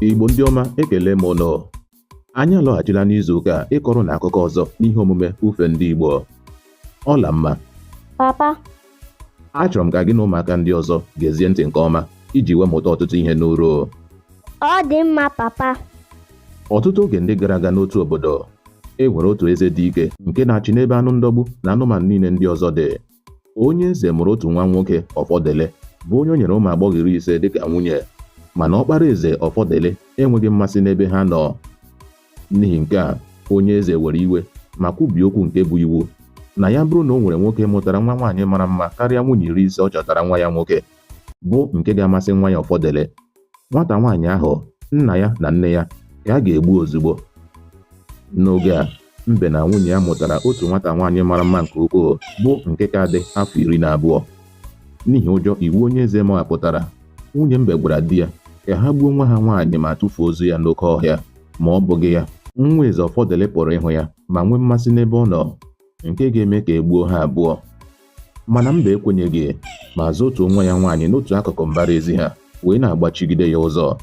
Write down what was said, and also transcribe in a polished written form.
Igbo ndị ọma, ekele m ụnụ. Anyị alọghachila n'izu ụka a ịkọrọ ụnụ akụkọ ọzọ n'ihe omume Ufe Ndị Igbo. Ọlamma. Papa. Achọrọ m ka gị na ụmụaka ndị ọzọ gezie ntị nke ọma iji wee mụta ọtụtụ ihe n'uru. Ọ dị mma, papa. Ọtụtụ oge ndị gara aga n'otu obodo, e nwere otu eze dị ike nke na-achị n'ebe anụ ndọgbu na anụmanụ niile ndị ọzọ dị. Onye eze mụrụ otu nwa nwoke Ọfọdele bụ onye o nyere ụmụ agbọghọ 50 dịka nwunye, mana ọkpara eze Ọfọdele enweghị mmasị n'ebe ha nọ. N'ihi nke a, onye eze were iwe ma kwubie okwu nke bụ iwu na ya bụrụ na o nwere nwoke mụtara nwa nwaanyị mara mma karịa nwunye 50 ọ chọtara nwa ya nwoke, bụ nke ga-amasị nwa ya Ọfọdele, nwata nwaanyị ahụ, nna ya na nne ya ka a ga-egbu ozugbo. N'oge a, Mbe na nwunye ya mụtara otu nwata nwaanyị mara mma nke ukwuu bụ nke ka dị afọ 12. N'ihi ụjọ iwu onye eze mawapụtara, nwunye Mbe gwara di ya ka ha gbuo nwa ha nwaanyị ma tụfuo ozu ya n'oke ọhịa, ma ọ bụghị ya, nwa eze Ọfọdele pụrụ ịhụ ya ma nwee mmasị n'ebe ọ nọ, nke ga-eme ka e gbuo ha abụọ. Mana Mbe ekwenyeghị ma zotuo nwa ya nwaanyị n'otu akụkụ mbara ezi ha wee na-agbachigide ya ụzọ.